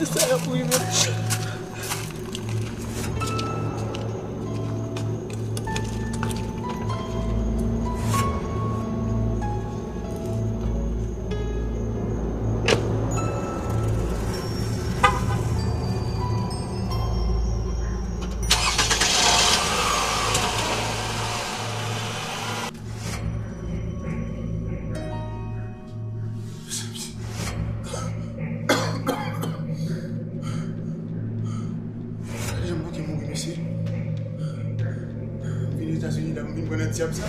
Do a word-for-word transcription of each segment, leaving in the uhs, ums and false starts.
Sa y ap rive. Gade jan m manke mouri, mesye. M vin Etazini la, m vin pran nan dyab sa.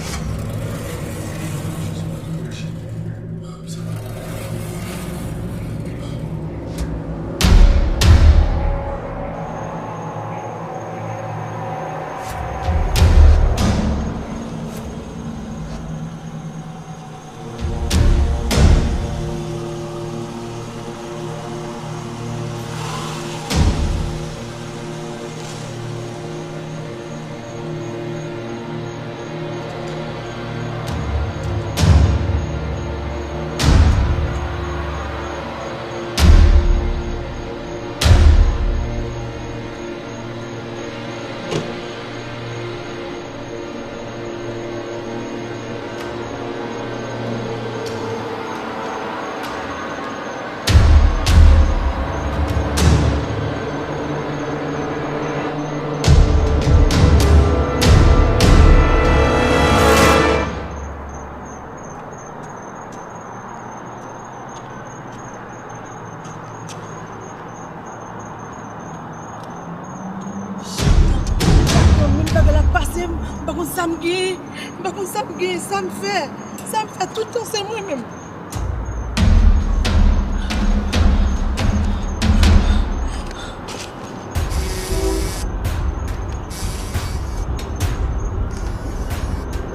Chak tan, chak tan, menm bagay la pase m, m pa konn sa m genyen, m pa konn sa m genyen, sa m fè, sa m fè, tout tan se mwen menm.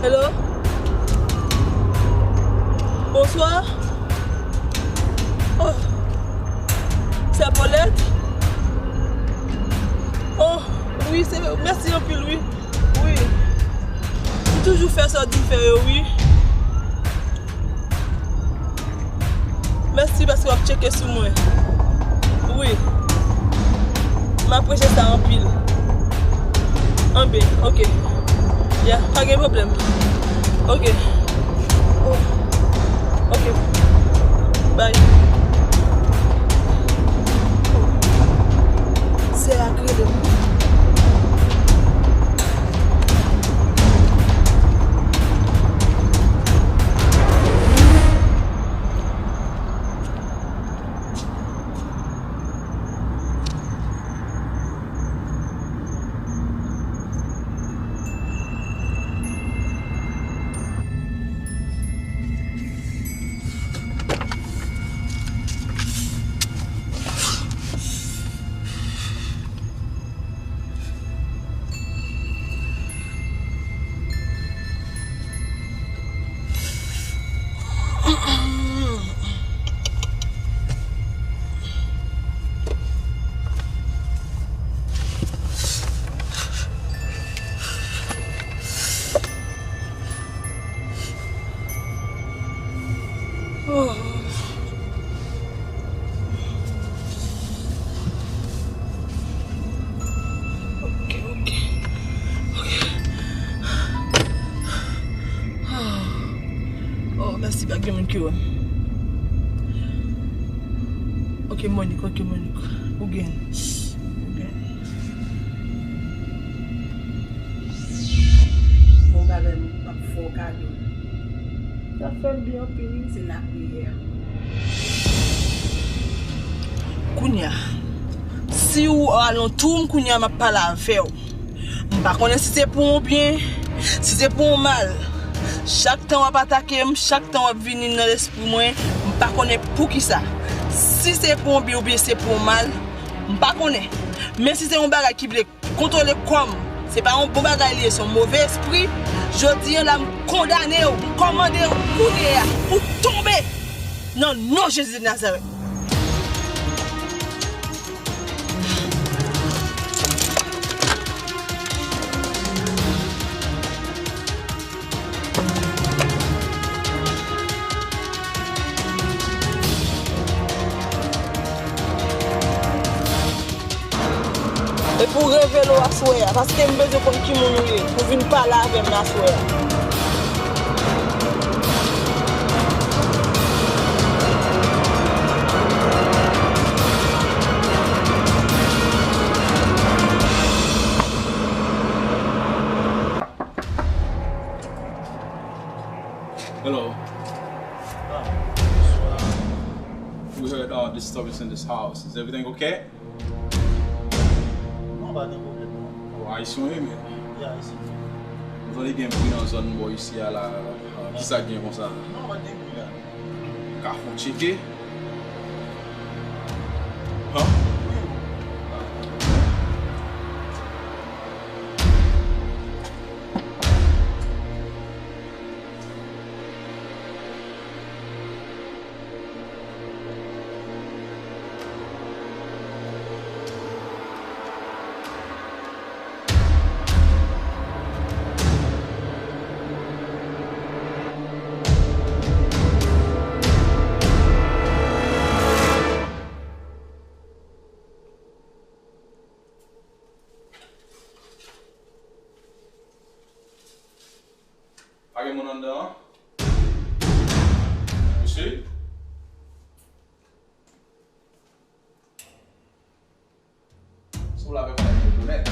Hello? Bonswa. Oh. Sè Paulette? Oh, wi, se, mèsi anpil, wi. Wi. Ou toujou fè sa w di fè yo, wi. Mèsi paske w ap tcheke sou mwen. Wi. M apresye sa anpil. Anben, oke. Ya, pa gen pwoblèm. Oke. Oh. Oke. Bye. Sè a k rele m. Oh. Ok, ok. Ok. Ah. Oh, mèsi, pa gen moun ki wè m. Ok, Monique, ok, Monique. Ou gen. Ou gen. Bon bagay, m ap fè w kado. Sa fè m byen anpil, wi. Se lapriyè. Kounye a, si w alantou m, kounye a m ap pale avè w. M pa konnen si se pou yon byen, si se pou yon mal. Chak tan w ap atake m, chak tan w ap vini nan lespri mwen, m pa konnen poukisa. Si se pou yon byen oubyen se pou yon mal, m pa konnen. Men si se yon bagay ki vle kontwole kò m, se pa yon bon bagay li ye, se yon move espri. Jodi a la, m kondane w, m kòmande w kounye a pou w tonbe nan non Jezi de Nazarèt. Epi w revele w aswè a, paske m bezwen konn ki moun ou ye, pou w vin pale avè m aswè a. Hello. We heard uh, disturbance in this house. Is everything okay? Non, pa gen pwoblèm non. Oh, Ayisyen w ye menm? Yeah, Ayisyen. M tande gen bri nan zòn bò isi a la. Kisa k gen konsa? Non, pa gen bri la. Ka fon tcheke? Huh? Pa gen moun anndan an? Mesye? Si w la avè m, w ap rekonèt.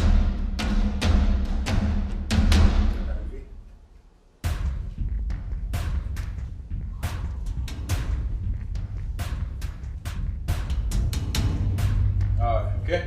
Alright, okay.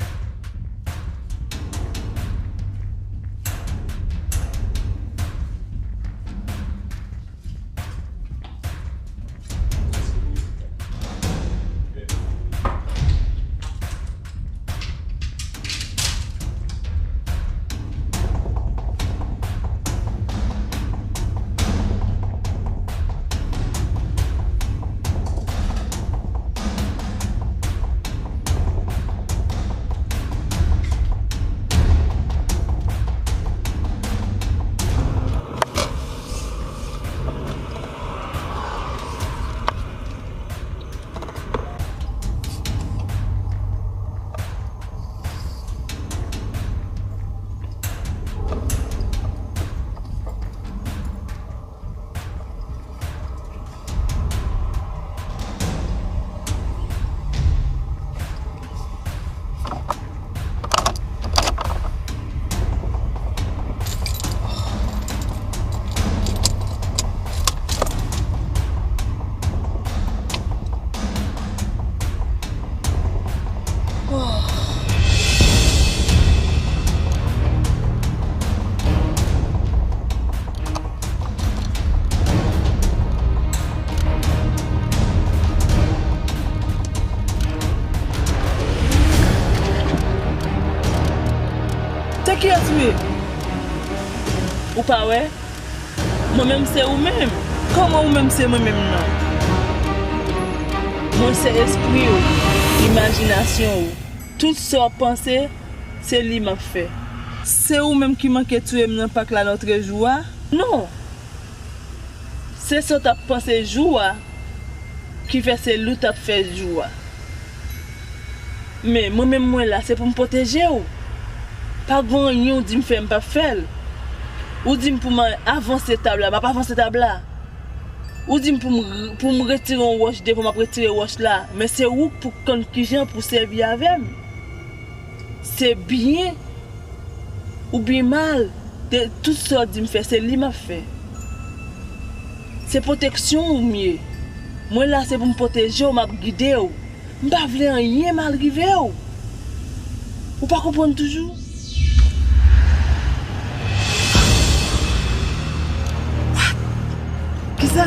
Se kiyès m ye? Ou pa wè? Mwen menm se ou menm. Kòman ou menm se mwen menm nan? Mwen se espri w, imajinasyon w. Tout sa w panse, se li m ap fè. Se ou menm ki manke touye m nan pak la lòtrejou a? Non. Se sa w t ap panse jou a ki fè se li w t ap fè jou a. Men mwen menm mwen la, se pou m pwoteje w. Pa gen anyen w di m fè m p ap fè l. Ou di m pou m avanse tab la, m ap avanse tab la. Ou di m pou m, pou m retire yon wòch devan, m ap retire wòch la. Men se ou k pou konn kijan pou sèvi avè m. Se byen oubyen mal, de tout sa w di m fè, se li m ap fè. Se pwoteksyon w m ye. Mwen la, se pou m pwoteje w, m ap gide w. M pa vle anyen mal rive w. Ou pa konprann toujou? What? Kisa?